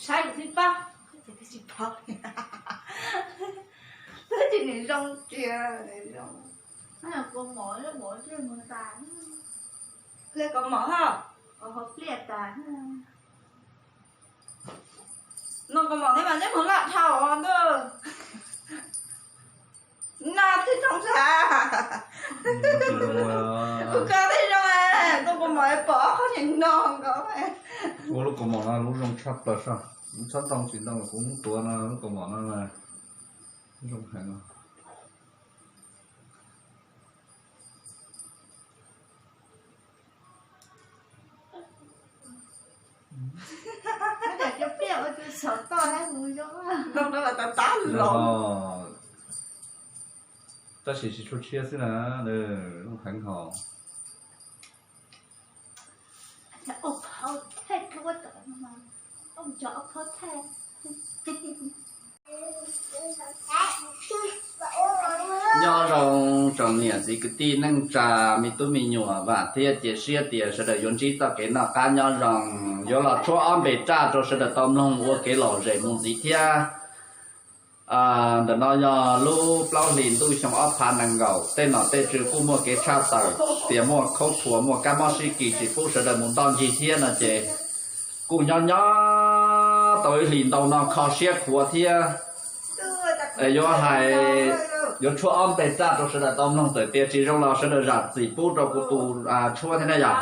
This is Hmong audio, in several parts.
Saib kuv twb pab, twb tsis pab, twb tsis nim zoo tsis zoo. Hle kaus mom hos, no kaus mom thiab mas nyob mus laj dhau ntuj. No twb zoo sas, kuv koj twb zoo, ntuj kaus mom pom ob qhov niag no nkaus. Ua lub kaus mom no lub zoo tshaj plaws soj, txhob ntoo tsis ntoo kuv muab tuav no lub kaus mom no zoo heev. Tab sis tsis tshua tshiab xwb na, zoo heev hos. Nyob zoo tsoom niam txiv kwv tij neej tsa, me tub me nyuam, vam thiab cia siab tias sawv daws yuav ntsib txoj kev noj qab nyob zoo, yuav los tshuab ob npe raj rau sawv daws tau mloog ua kev lom zem mus ntxiv thiab. Ntawm no yog lub plaub hlis ntuj xyoo ob phav nees nkaum, tej nom tej tswv kuj muaj kev tshaj tawm, tias muaj khaub thuas muaj kab mob sib kis tsis pub sawv daws mus ntoj ncig thiab no ces kuj nyob nyob tau ib hlis ntau no kho siab khuav thiab. Es yuav hais, yuav tshuab ob npe raj rau sawv daws tau mloog, txawm tias tsis zoo los sawv daws zam txim pub rau kuv tus tshuab thiab na yom.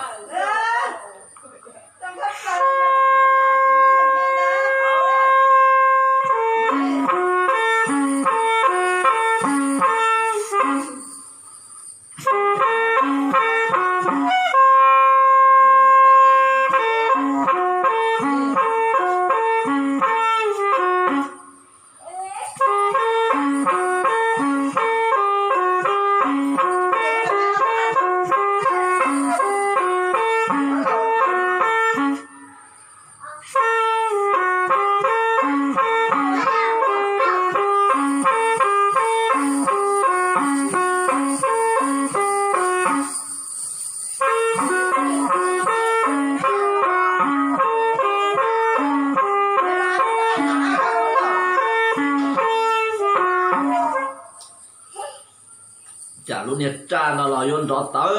Cas lub niag raj no los yuav nrov tawv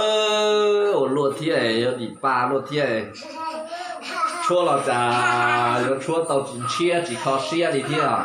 ua luaj thiab, yuav dim pa luaj thiab. Tshuab los cas yuav tshuab tau tsis ntshiab tsis kho siab li thiab.